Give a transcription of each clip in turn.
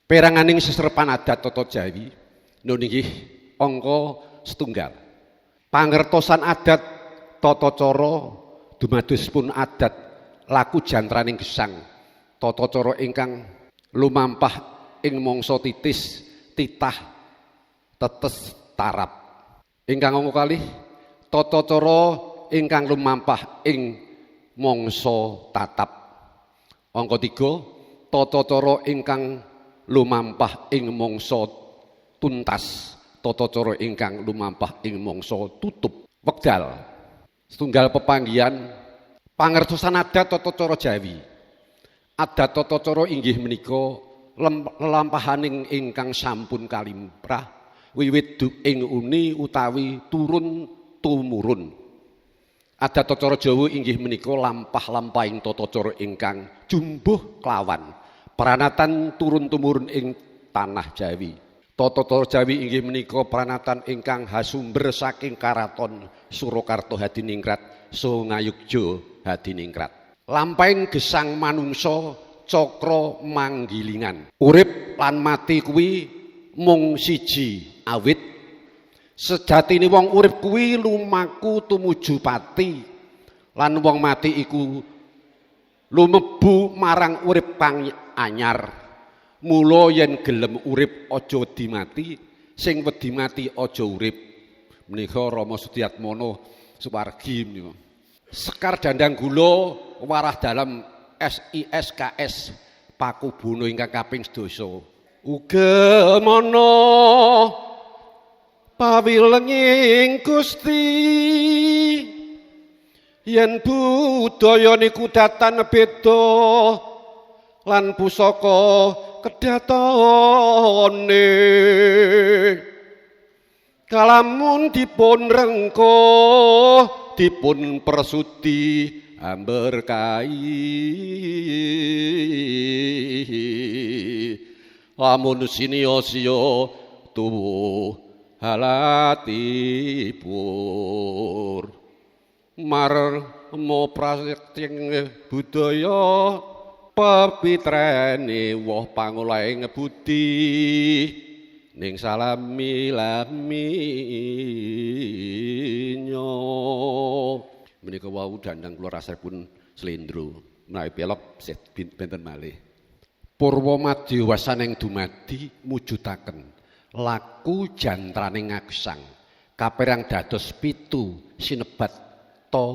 Peranganing seserepan adat tata Jawi nun inggih angka setunggal. Pangertosan adat tata cara dumados pun adat laku jantraning gesang tata cara ingkang lumampah ing mangsa titis titah tetes tarap. Ingkang angka kalih tata cara ingkang lumampah ing mangsa tatap. Angka 3 tata cara ingkang lumampah ing mangsa tuntas, tata cara ingkang lumampah ing mangsa tutup. Wekdal setunggal pepanggihan pangertosan adat tata cara Jawi. Adat tata cara inggih menika lelampahaning ingkang sampun kalimprah wiwit ing uni utawi turun tumurun. Adat tata cara Jawa inggih menika lampah-lampahing tata cara ingkang jumbuh klawan pranatan turun tumurun ing tanah Jawi. Tata cara Jawi inggih menika pranatan ingkang hasumber saking karaton Surakarta Hadiningrat saha Ngayogya Hadiningrat. Lampahing gesang manungsa cakra manggilingan. Urip lan mati kuwi mung siji awit. Sejatine wong urip kuwi lumaku tumuju pati lan wong mati iku lumebu marang urip kang anyar. Mula yen gelem urip aja wedi mati, sing wedi mati aja urip. Menika Rama Sudiatmana Suwargi menika. Sekar Dandang Gula warah dalem SISKS Pakubono ingkang kaping sedasa. Ugemana pawilenging Gusti yen budaya niku datan beda lan pusaka kedatone kalamun dipun rengkuh dipun persudi amberkahi lamun sinio-sio tuwuh halatipur marmo prasekting budaya pepitrene woh pangolahing budi ning salami laminyo. Menika wau dandang kula rasipun slendro menawi pelok benten malih. Purwa madya wasaning dumadi mujudaken laku jantraning ngagesang kaperang dados pitu sinebat ta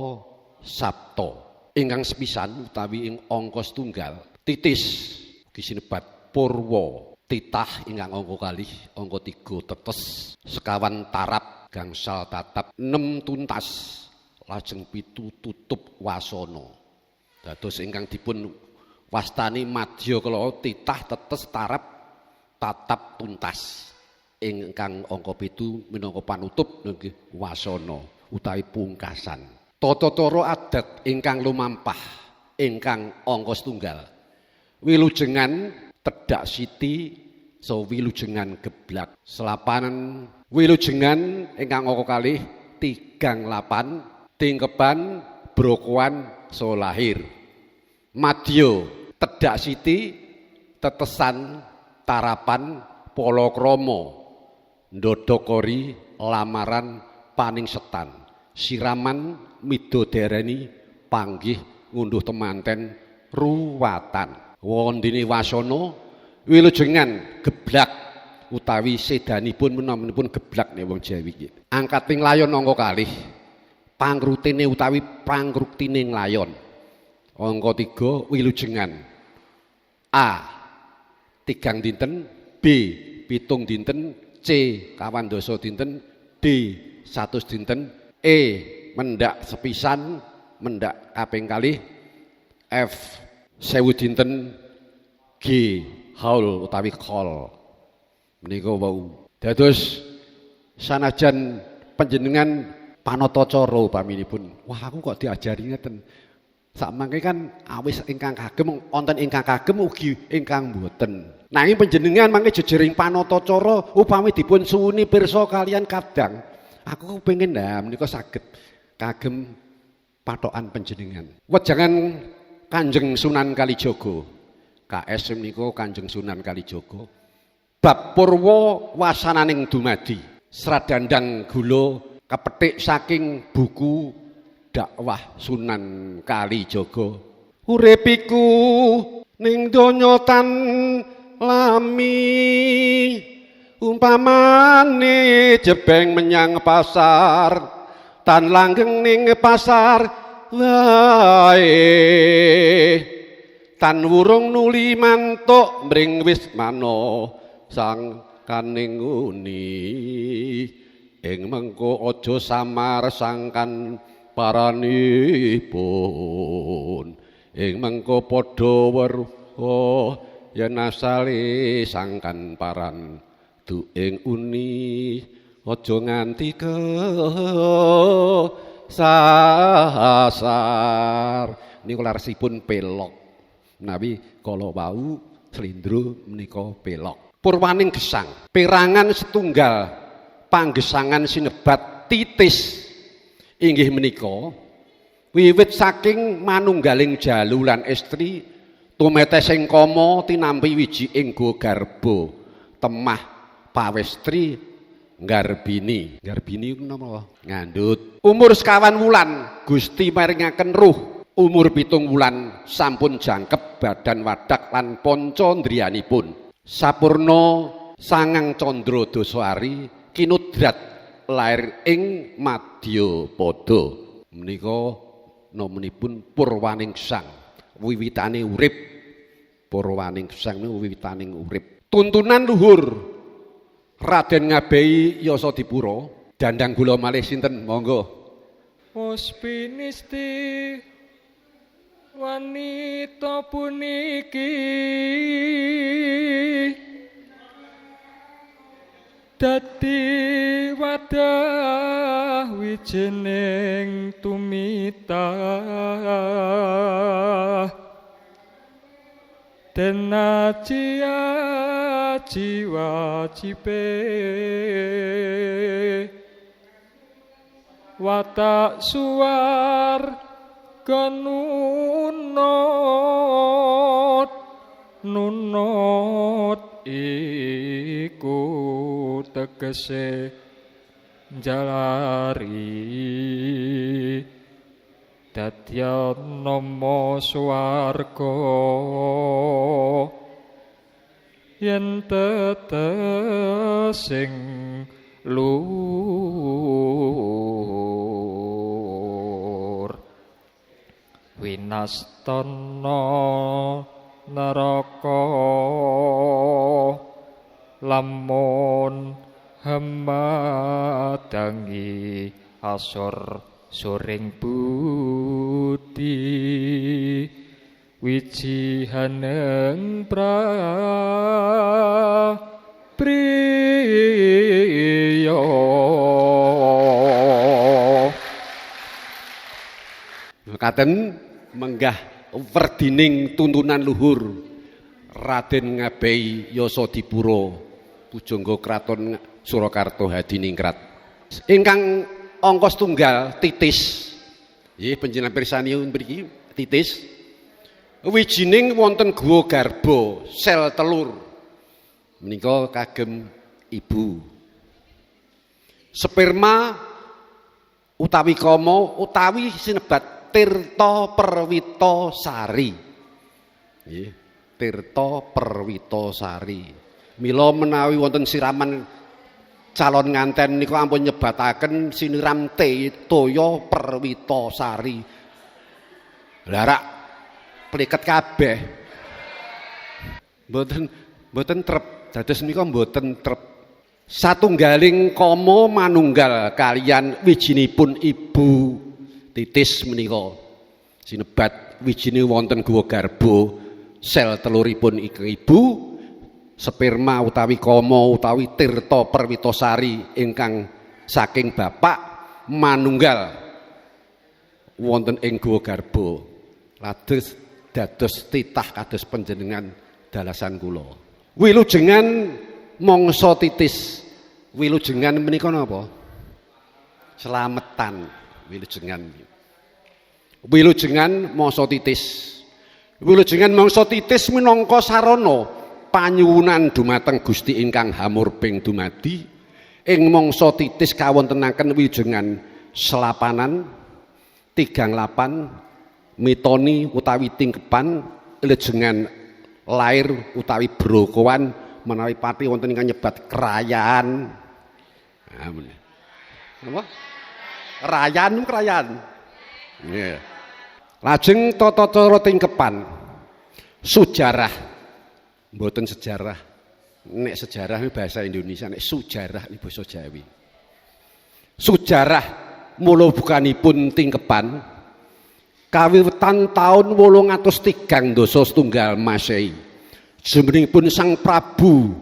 sabta. Ingkang sepisan utawi ing angka setunggal titis ugi sinebat purwa, titah ingkang angka kalih, angka 3 tetes, sekawan tarap gangsal tatap, 6 tuntas, lajeng 7 tutup wasana. Dados ingkang dipun wastani madya kala titah tetes tarap tatap tuntas. Ingkang angka 7 minangka panutup nggih wasana utawi pungkasan. Tata cara adat ingkang lumampah ingkang angka setunggal wilujengan tedhak siti so wilujengan geblak selapanan wilujengan ingkang angka kalih tigang lapan tingkeban brokoan so lahir madya tedhak siti tetesan tarapan palakrama ndodokori lamaran paningsetan siraman midodareni panggih ngunduh temanten ruwatan. Wondene wasana wilujengan geblak utawi sedanipun menaminipun geblak nek wong Jawi iki. Angkating layon angka kalih pangrutine utawi pangruktine nglayon. Angka 3 wilujengan A 3 dinten, B 7 dinten, C 22 dinten, D 100 dinten, E mendak sepisan, mendak kaping kalih, F 1000 dinten, G haul utawi khol. Menika wau. Dados sanajan panjenengan panata cara upaminipun, wah aku kok diajari ngeten. Sakmangke kan awis ingkang kagem wonten ingkang kagem ugi ingkang mboten. Nanging panjenengan mangke jejering panata cara upami dipun suwuni pirsa kalian kadang, aku kepengin lah menika saged kagem patokan panjenengan. Wejangan Kanjeng Sunan Kalijaga. KS menika Kanjeng Sunan Kalijaga. Bab purwa wasananing dumadi. Sradandang gula kepethik saking buku Dakwah Sunan Kalijaga. Urip iku ning donya tan lami, umpamane jebeng menyang pasar, tan langgeng ning pasar wae, tan wurung nuli mantuk mring wismana sang kaning uni, ing mengko aja samar sangkan paranipun, ing mengko padha weruh yen asale sangkan paran du ing uni, aja nganti ke sasar. Niku larsipun pelok. Menawi kala wau slendro menika pelok. Purwaning gesang, perangan setunggal panggesangan sinebat titis inggih menika wiwit saking manunggaling jalu lan estri tumetesing kama tinampi wiji ing garba temah pawestri ngarbini. Ngarbini iku napa? Ngandhut. Umur sekawan wulan Gusti maringaken ruh. Umur 7 wulan sampun jangkep badan wadak lan panca ndriyanipun. Sapurna sangang candra dasa ari kinudrat lair ing Madyapada. Menika nomenipun purwaning gesang, wiwitane urip. Purwaning gesang niku wiwitaning urip. Tuntunan luhur Raden Ngabehi Yasadipura, dandang gula malih sinten monggo. Puspinisti wanita puniki dadi wadah wijining tumitah, den aji wajibe watak suwar genunut nunut iku tegese jalari dadya nama swarga yen tetesing luhur winastana neraka lamun hamadangi asor suring budi wijihaneng prapriya. Mekaten menggah werdining tuntunan luhur Raden Ngabehi Yasadipura pujangga kraton Surakarta Hadiningrat. Ingkang angka setunggal titis. Nggih panjenengan pirsani mriki titis. Wijining wonten guwa garba sel telur. Menika kagem ibu. Sperma utawi kama utawi sinebat Tirta Perwita Sari. Nggih, Tirta Perwita Sari. Mila menawi wonten siraman calon nganten niku ampun nyebataken siniram toya Perwita Sari. Lah rak pliket kabeh. Mboten trep. Dados menika mboten trep. Satunggaling kama manunggal kaliyan wijinipun ibu titis menika sinebat wijine wonten guwa garba sel teluripun ibu sperma utawi kama utawi Tirta Perwitasari ingkang saking bapak manunggal wonten ing guwa garba lados dados titah kados panjenengan dalasan kula. Wilujengan mangsa titis. Wilujengan menika napa? Slametan. Wilujengan. Wilujengan mangsa titis. Wilujengan mangsa titis minangka sarana Panyuwunan dumateng Gusti ingkang hamurbing dumadi ing mangsa titis kawontenaken wijengan selapanan tigang lapan mitoni utawi tingkepan lejengan lair utawi brokowan menawi pati wonten ingkang nyebat kerayaan. Napa? Rayan krayan. Nggih. Lajeng tata cara tingkepan sujarah mboten sejarah. Nek sejarah ini bahasa Indonesia, nek sujarah ini basa Jawi. Sujarah mula bukanipun tingkepan kawiwetan taun 803 setunggal Masehi. Jumenengipun Sang Prabu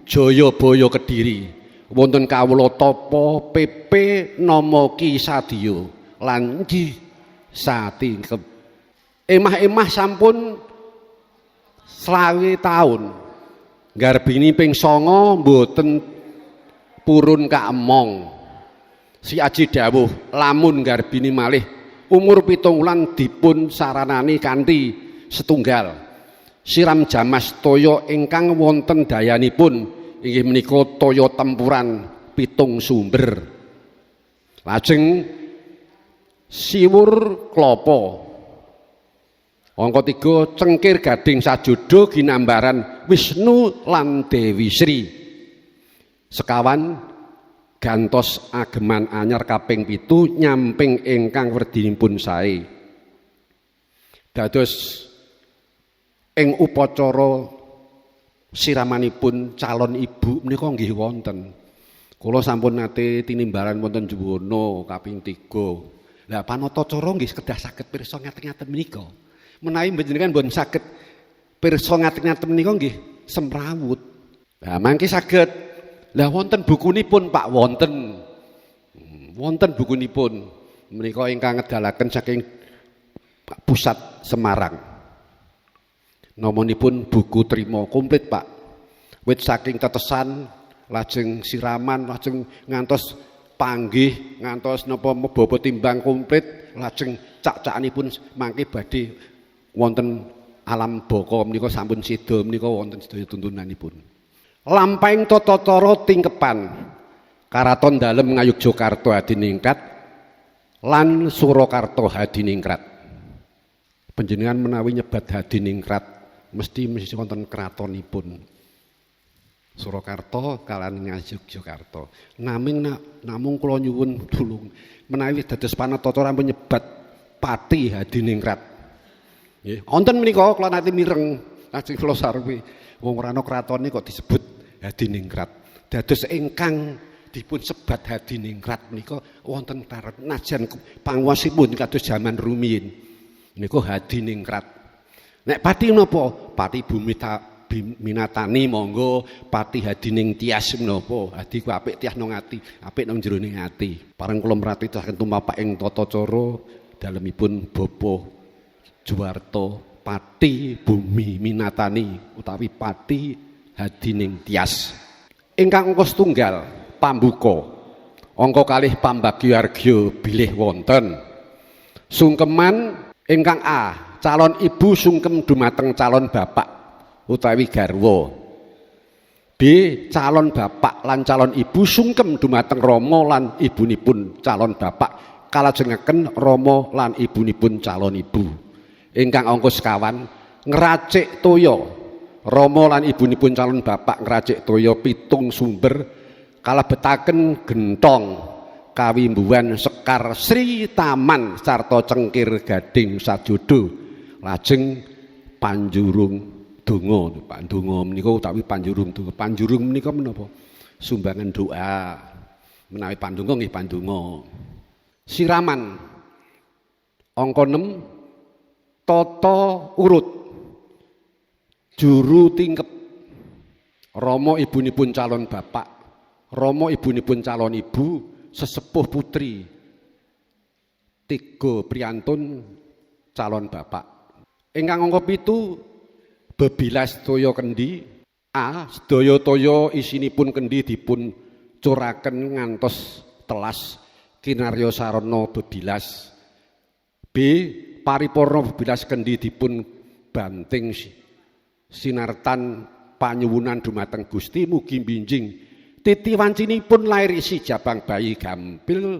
Jayabaya Kediri wonten kawula tapa PP nama Ki Sadya lan Ki Satingkep. Emah-emah sampun 25 taun. Garbini ping 9 mboten purun kaemong. Si Aji dawuh lamun garbini malih umur 7 wulan dipun saranani kanthi setunggal. Siram jamas toya ingkang wonten dayanipun inggih menika toya tempuran 7 sumber. Lajeng siwur klapa. Angka 3 cengkir gading sajodo ginambaran Wisnu lan Dewi Sri. Sekawan gantos ageman anyar kaping 7 nyamping ingkang werdinipun sae. Dados ing upacara siramanipun calon ibu menika nggih wonten. Kula sampun nate tinimbalan wonten Juwana kaping 3. Lah panata cara nggih kedah saged pirsa ngaten-ngaten menika. Menawi panjenengan mboten saged pirsa ngaten-ngaten menika nggih semrawut. Lah mangke saged. Lah wonten bukunipun Pak, wonten. Wonten bukunipun menika ingkang ngedalaken saking pusat Semarang. Namanipun buku trima komplit Pak. Wit saking tetesan lajeng siraman lajeng ngantos panggih ngantos napa bobot timbang komplit lajeng cak-cakanipun mangke badhe wonten alam baka menika sampun seda menika wonten sedaya tuntunanipun. Lampahing tata cara tingkepan Karaton Dalem Ngayogyakarta Hadiningrat lan Surakarta Hadiningrat. Panjenengan menawi nyebat Hadiningrat mesti wonten kratonipun. Surakarta kalian Ngayogyakarta. Naming namung kula nyuwun tulung menawi dados panata cara ampun nyebat Pati Hadiningrat. Nggih, wonten menika kula nate mireng lajeng kula sarwi wong ora ana kratone kok disebut Hadiningrat. Dados ingkang dipun sebat Hadiningrat menika wonten najan panguwasipun kados jaman rumiyin. Menika Hadiningrat. Nek pati napa? Pati bumi minatani monggo, pati hadining tias menapa? Hadi ku apik tias nang ati, apik nang jerone ati. Pareng kula mratitaken tumapak ing tata cara dalemipun Bapak Juwarto Pati Bumi Minatani utawi Pati Hadining Tias. Ingkang angka setunggal pambuka. Angka kalih pambagya bilih wonten. Sungkeman ingkang A, calon ibu sungkem dumateng calon bapak utawi garwa. B, calon bapak lan calon ibu sungkem dumateng rama lan ibunipun calon bapak kalajengaken rama lan ibunipun calon ibu. Ingkang angka sekawan ngracik toya. Rama lan ibunipun calon bapak ngracik toya 7 sumber kalebetaken gentong kawimbuhan sekar Sri Taman sarta cengkir gading sajodo. Lajeng panjurung donga. Pandonga menika utawi panjurung donga. Panjurung menika menapa? Sumbangan doa. Menawi pandonga nggih pandonga. Siraman angka 6 tata urut juru tingkep. Rama ibunipun calon bapak, rama ibunipun calon ibu, sesepuh putri 3 priyantun calon bapak. Ingkang angka 7 bebilas toya kendi. A, sedaya toya isinipun kendi dipun curaken ngantos telas kinarya sarana bebilas. B, paripurna bebilas kendi dipun banting sinartan panyuwunan dumateng Gusti mugi binjing titi wancinipun lair isi jabang bayi gampil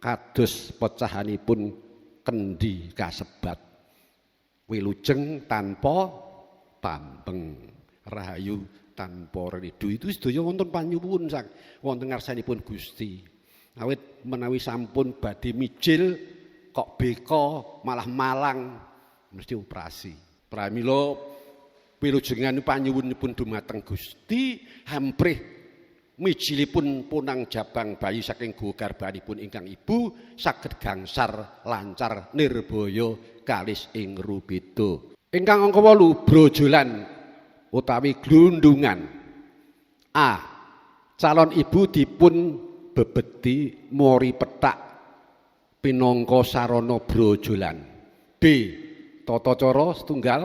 kados pecahanipun kendi kasebat. Wilujeng tanpa pambeng, rahayu tanpa ridu. Itu sedaya wonten panyuwun wonten ngarsanipun Gusti. Awit menawi sampun badhe mijil kok beka malah malang mesti operasi. Pramila wilujengan panyuwunipun dumateng Gusti hamprih mijilipun punang jabang bayi saking garbanipun ingkang ibu saged gangsar lancar nirbaya kalis ing rubeda. Ingkang angka 8 brojolan utawi glundungan. A. Calon ibu dipun bebeti mori pethak pinangka sarana brojolan. B. Tata cara setunggal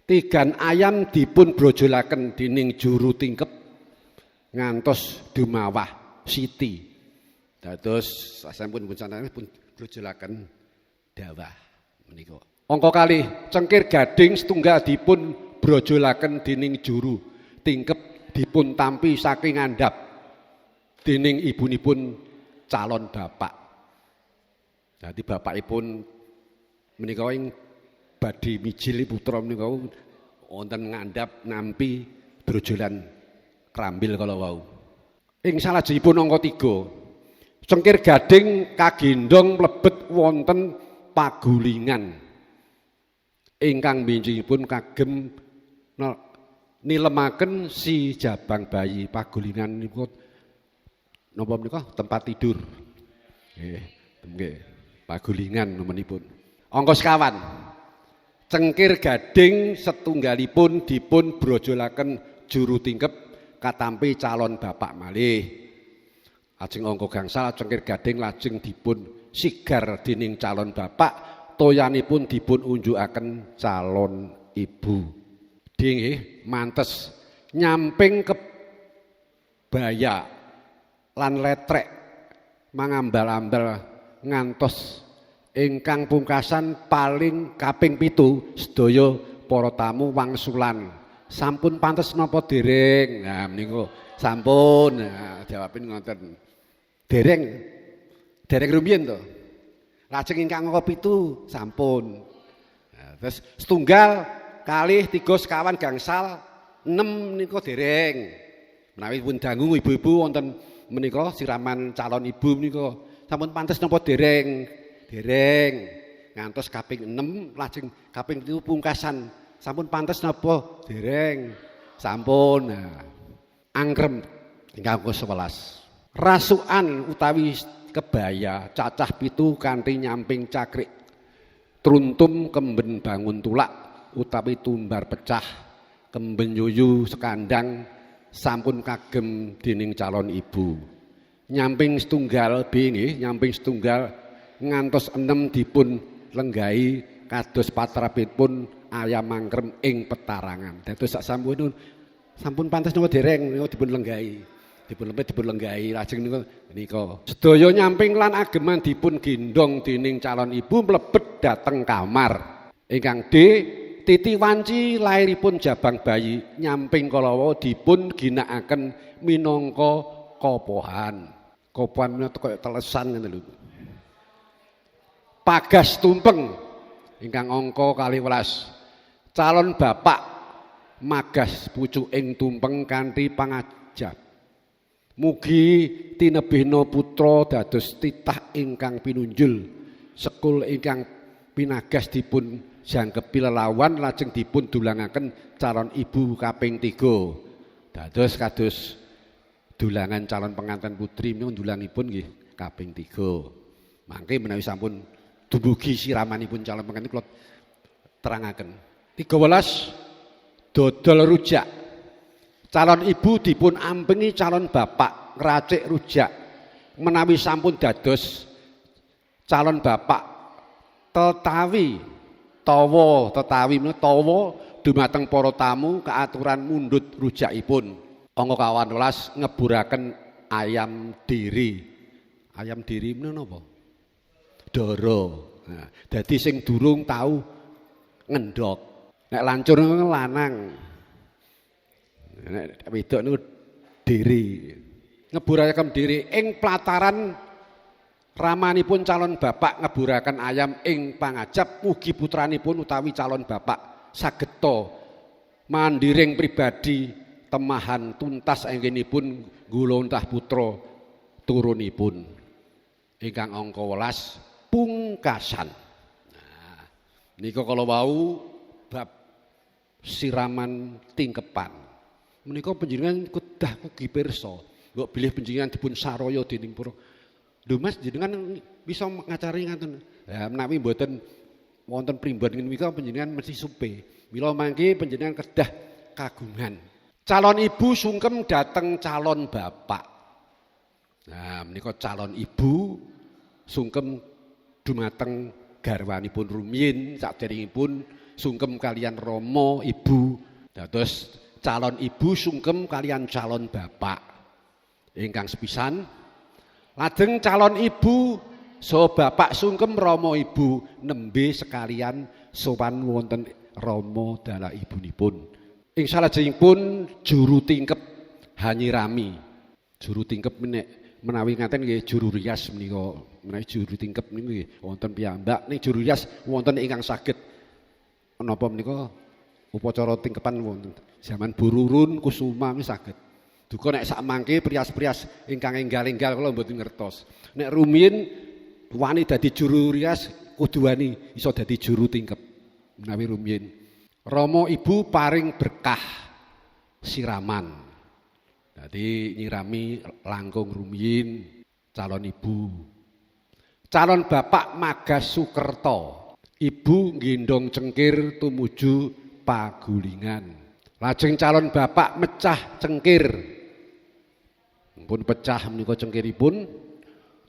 tigan ayam dipun brojolaken dening juru tingkep ngantos dumawah siti. Dados sampun pun brojolaken dawah menika. Angka kalih cengkir gading setunggal dipun brojolaken dening juru tingkep dipun tampi saking ngandhap dening ibunipun calon bapak. Dadi bapakipun menika ing badhe mijil putra menika wonten ngandhap nampi brojolan krambil kala wau. Ing salajengipun angka 3 cengkir gading kagendhong mlebet wonten pagulingan ingkang benjingipun kagem nilemaken si jabang bayi. Pagulingan niku napa menika tempat tidur. Nggih, nggih, pagulingan nomenipun. Angka sekawan cengkir gading setunggalipun dipun brojolaken juru tingkep katampi calon bapak malih. Lajeng angka gangsal cengkir gading lajeng dipun sigar dening calon bapak, toyanipun dipun unjukaken calon ibu. Nggih, mantes nyamping kebaya lan letrek mangambal-ambal ngantos ingkang pungkasan paling kaping 7 sedaya para tamu wangsulan. Sampun pantes napa dereng? Nah menika sampun. Nah, jawabin ngoten. Dereng. Dereng rumiyin to. Lajeng ingkang angka 7 sampun. Nah, terus setunggal kalih 3 sekawan gangsal 6 nika dereng. Menawi pun dangu ibu-ibu wonten menika siraman calon ibu menika sampun pantes napa dereng? Dereng. Ngantos kaping 6 lajeng kaping 7 pungkasan sampun pantes napa dereng? Sampun. Nah, angkrem ingkang 11. Rasukan utawi kebaya cacah 7 kanthi nyamping cakrik truntum kemben bangun tulak utawi tumbar pecah kemben yuyu sekandang sampun kagem dening calon ibu. Nyamping setunggal B nggih, nyamping setunggal ngantos 6 dipun lenggahi kados patrapipun ayam mangkrem ing petarangan. Dados sak sampun sampun pantes napa dereng niku dipun lenggahi. Dipun lempit dipun lenggahi lajeng niku nika. Sedaya nyamping lan ageman dipun gendhong dening calon ibu mlebet dhateng kamar. Ingkang D, titi wanci lairipun jabang bayi nyamping kala wau dipun ginakaken minangka kopohan. Kopohan menika kaya telesan ngene lho. Pagas tumpeng ingkang angka 12. Calon bapak magas pucuking tumpeng kanthi pangajab. Mugi tinebihna putra dados titah ingkang pinunjul, sekul ingkang pinagas dipun jangkepi lelawan lajeng dipun dulangaken calon ibu kaping 3. Dados kados dulangan calon pengantin putri menika dulangipun nggih kaping 3. Mangke menawi sampun dumugi siramanipun calon pengantin kula terangaken. 13 dodol rujak. Calon ibu dipun ampengi calon bapak ngracik rujak. Menawi sampun dados calon bapak tetawi tawa tetawi menika tawa dumateng para tamu kaaturan mundhut rujakipun. Angka 18 ngeburaken ayam diri. Ayam diri menika napa? Dara. Nah, dadi sing durung tau ngendhog. Nek lancur lanang. Nek wedok niku diri. Ngeburaken diri ing plataran ramanipun calon bapak ngeburaken ayam ing pangajap mugi putranipun utawi calon bapak sageta mandiring pribadi temahan tuntas anggenipun ngluntah putra turunipun. Ingkang angka 11 pungkasan. Nah, nika kala wau bab siraman tingkepan. Menika panjenengan kedah ugi pirsa. Mbok bilih panjenengan dipun saraya dening para. Lho Mas jenengan bisa ngacari ngaten. Ya menawi mboten wonten primbon menika panjenengan mesti supe. Mila mangke panjenengan kedah kagungan. Calon ibu sungkem dateng calon bapak. Nah, menika calon ibu sungkem dumateng garwanipun rumiyin saderengipun sungkem kalian rama ibu. Dados calon ibu sungkem kalian calon bapak. Ingkang sepisan lajeng calon ibu saha bapak sungkem rama ibu nembe sekalian sowan wonten rama dalah ibunipun. Ing salajengipun juru tingkep hanyirami. Juru tingkep menek menawi ngaten nggih juru rias menika, menawi juru tingkep niku nggih wonten piyambak ning juru rias wonten ingkang saged napa menika upacara tingkepan wonten zaman Bururun Kusuma niku saged. Duka nek sak mangke prias-prias ingkang enggal-enggal kula mboten ngertos. Nek rumiyin wani dadi juru rias kudu wani iso dadi juru tingkep menawi rumiyin. Rama ibu paring berkah siraman. Dadi nyirami langkung rumiyin calon ibu. Calon bapak magas sukerta. Ibu nggendong cengkir tumuju pagulingan. Lajeng calon bapak mecah cengkir. Pun pecah menika cengkiripun.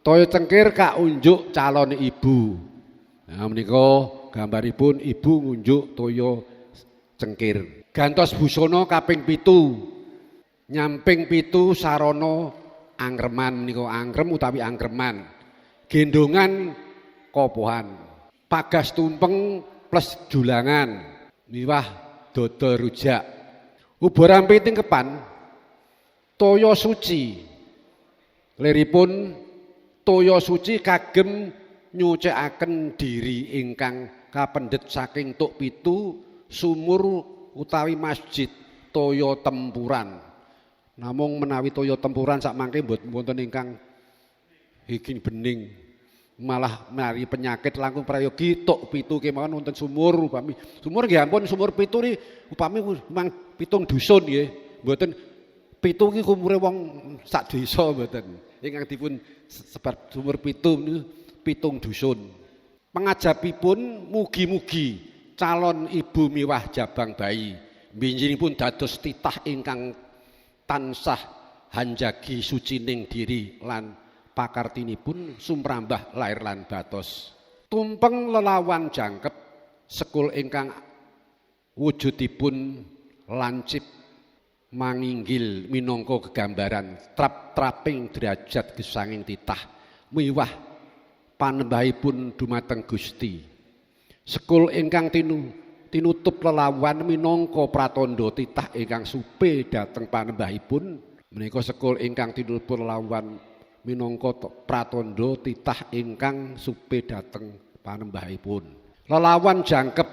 Toya cengkir kaunjuk calon ibu. Nah menika gambaripun ibu ngunjuk toya cengkir. Gantos busana kaping 7. Nyamping 7 sarana angreman menika angrem utawi angreman. Gendongan kopohan. Pagas tumpeng plus julangan. Miwah dada rujak. Ubarampe tingkepan toya suci. Liripun toya suci kagem nyucikaken diri ingkang kapendhet saking tuk pitu sumur utawi masjid toya tempuran. Namung menawi toya tempuran sak mangke mboten wonten ingkang iki bening, malah mari penyakit langkung prayogi tuk pitu kemawon wonten sumur upami sumur nggih ampun sumur pitu ni upami mang 7 dusun nggih mboten pitu iki umure wong sak desa mboten ingkang dipun sebar sumur pitu niku 7 dusun. Pangajapipun mugi-mugi calon ibu miwah jabang bayi binjingipun dados titah ingkang tansah hanjagi sucining diri lan pakartinipun sumrambah lair lan batos. Tumpeng lelawan jangkep sekul ingkang wujudipun lancip manginggil minangka gegambaran trap-traping derajat gesanging titah miwah panembahipun dumateng Gusti. Sekul ingkang tinutup lelawan minangka pratandha titah ingkang supe dhateng panembahipun menika sekul ingkang tinutup lelawan minangka pratandha titah ingkang supe dhateng panembahipun. Lelawan jangkep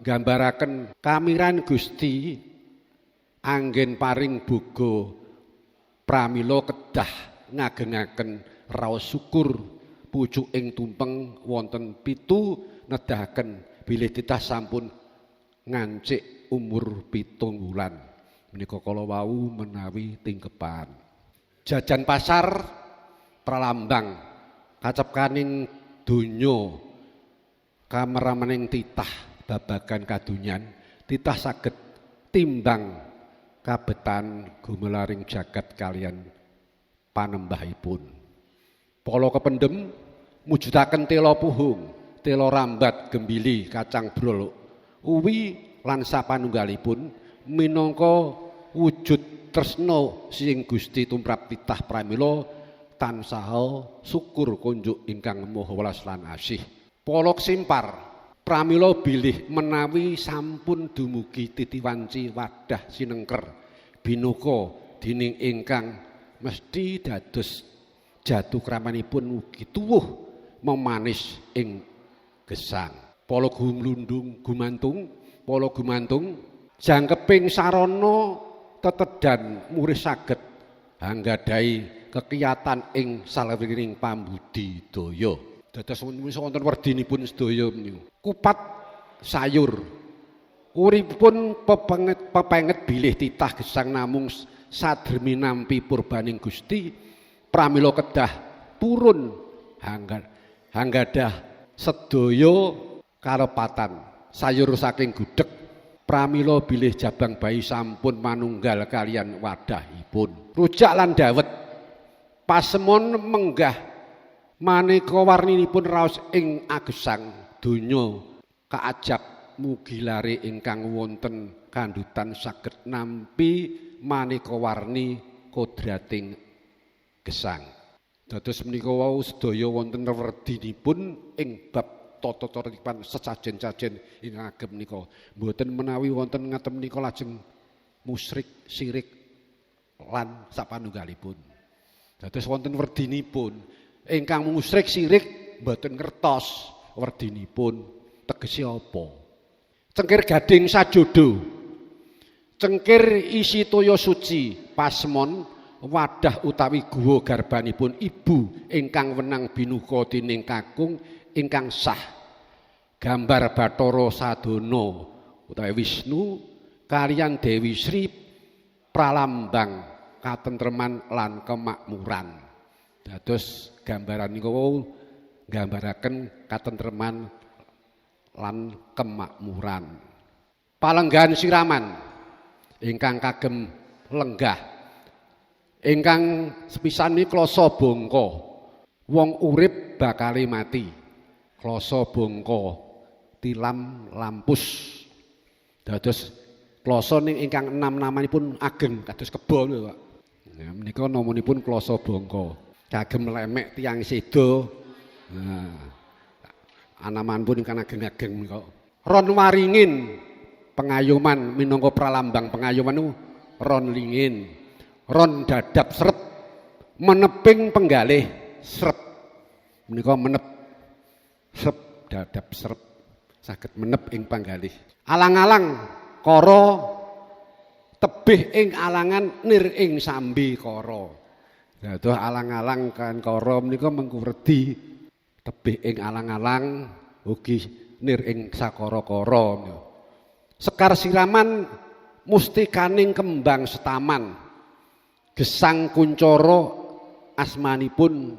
nggambaraken kamiran Gusti anggen paring boga pramila kedah ngagengaken raos syukur pucuking tumpeng wonten pitu nedahaken bilih titah sampun ngancik umur 7 wulan. Menika kala wau menawi tingkepan. Jajan pasar pralambang kacepkaning donya kameramening titah babagan kadunyan titah saged timbang kabetan gumelaring jagat kalian panembahipun. Pala kependhem mujudaken tela puhung, tela rambat gembili kacang brol uwi lan sapanunggalipun minangka wujud tresna sing Gusti tumrap titah pramila tansaha syukur kunjuk ingkang maha welas lan asih. Pala simpar pramila bilih menawi sampun dumugi titi wanci wadah sinengker binuka dening ingkang mesti dados jatuh kramanipun ugi tuwuh memanis ing gesang. Pala gumlundung gumantung, pala gumantung jangkeping sarana tetedan murih saged hanggadhahi kekiyatan ing salwiring pambudidaya. Dados wonten werdinipun sedaya menika. Kupat sayur uripun pepenget bilih titah gesang namung sadremi nampi purbaning Gusti pramila kedah purun hanggadah sedaya karepatan sayur saking gudheg pramila bilih jabang bayi sampun manunggal kalian wadahipun. Rujak lan dawet pasemon menggah maneka warninipun raos ing agesang donya kaajab mugi lare ingkang wonten kandhutan saged nampi maneka warni kodrating gesang. Dados menika wau sedaya wonten werdinipun ing bab tata cara sesajen-sajen ingkang agem menika. Mboten menawi wonten ngaten menika lajeng musyrik, sirik lan sapanunggalipun. Dados wonten werdinipun ingkang musyrik sirik mboten ngertos werdinipun tegese apa. Cengkir gading sajodo, cengkir isi toya suci pasemon wadah utawi guwa garbanipun ibu ingkang wenang binuka dening kakung ingkang sah. Gambar Bathara Sadana utawi Wisnu kaliyan Dewi Sri pralambang katentreman lan kemakmuran. Dados gambaran niku wau nggambaraken katentreman lan kemakmuran. Palenggahan siraman ingkang kagem lenggah ingkang sepisan niki klasa bangka. Wong urip bakale mati. Klasa bangka tilam lampus. Dados klasa ning ingkang enam-namanipun ageng kados kebo lho, Pak. Nah, menika namanipun klasa bangka. Kagem lemek tiyang seda. Nah, anamanipun ingkang ageng-ageng menika. Ron waringin pengayoman minangka pralambang pengayoman niku ron lingin. Ron dadap srep meneping penggalih srep. Menika menep srep dadap srep saged menep ing panggalih. Alang-alang kara tebih ing alangan nir ing sambi kara. Dados alang-alang kan kara menika mengku werdi tebih ing alang-alang ugi nir ing sakara-kara. Sekar siraman mustikaning kembang setaman. Gesang kuncara asmanipun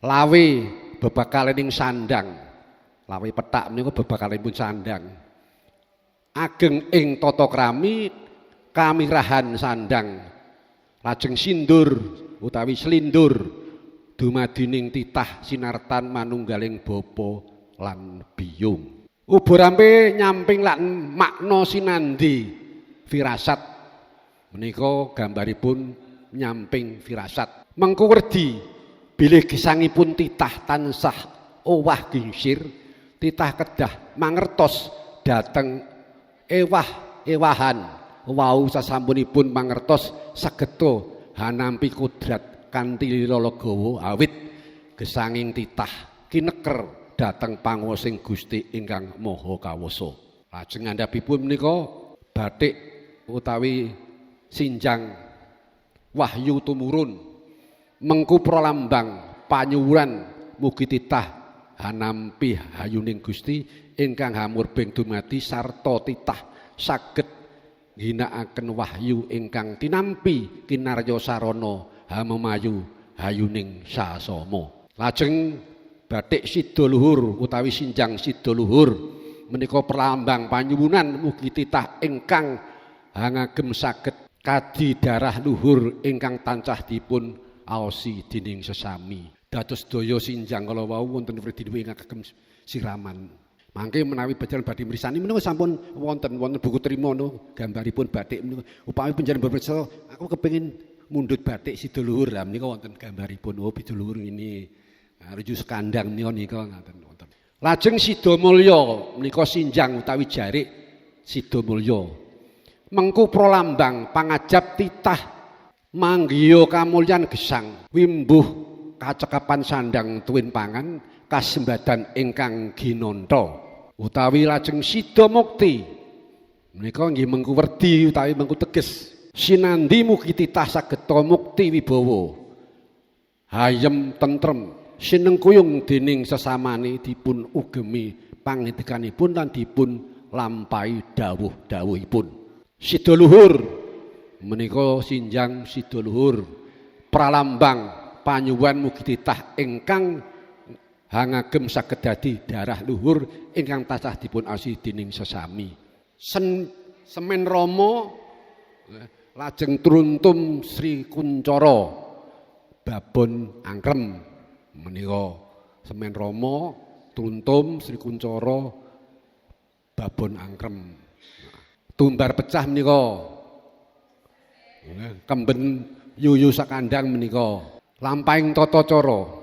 lawe bebakalening sandang. Lawe pethak menika bebakalenipun sandang. Ageng ing tata krami kamirahan sandang. Lajeng sindur utawi slindur dumadining titah sinartan manunggaling bapa lan biyung. Uburampe nyamping lan makna sinandi firasat. Menika gambaripun nyamping firasat. Mengku werdi bilih gesangipun titah tansah owah gingsir, titah kedah mangertos dhateng ewah-ewahan. Wau sasampunipun mangertos sageta hanampi kodrat kanthi lila legawa awit gesanging titah kineker dhateng panguwasing Gusti ingkang Maha Kawasa. Lajeng ngandhapipun menika batik utawi sinjang wahyu tumurun mengku pralambang panyuwunan mugi titah hanampi hayuning Gusti ingkang hamurbing dumadi sarta titah saged ngginakaken wahyu ingkang tinampi kinarya sarana hamemayu hayuning sasama. Lajeng batik sida luhur utawi sinjang sida luhur menika pralambang panyuwunan mugi titah ingkang hangagem saged kadi darah luhur ingkang tansah dipun aosi dening sesami. Dados daya sinjang kala wau wonten werdinipun ingkang kagem siraman. Mangke menawi panjenengan badhe mrisani menika sampun wonten buku trima no gambaripun batik menika. Upami panjenengan pirsa aku kepengin mundhut batik sida luhur lah menika wonten gambaripun. Oh sida luhur ngene. Reju sekandang menika nika ngaten wonten. Lajeng sida mulya menika sinjang utawi jarik sida mulya. Mengku prolambang pangajap titah manggiya kamulyan gesang wimbuh kacekapan sandang tuwin pangan kasembadan ingkang ginanta utawi lajeng sida mukti menika nggih mengku werdi utawi mengku teges sinandi mugi titah sageta mukti wibawa hayem tentrem sinengkuyung dening sesamane dipun ugemi pangendikanipun lan dipun lampahi dawuh-dawuhipun. Sida luhur menika sinjang sida luhur pralambang panyuwun mugi titah ingkang hangagem saged dadi darah luhur ingkang tansah dipun asi dening sesami. Semen Rama lajeng truntum Sri Kuncara babon angkrem menika Semen Rama truntum Sri Kuncara babon angkrem. Tumbar pecah menika kemben yuyu sakandang menika lampahing tata cara.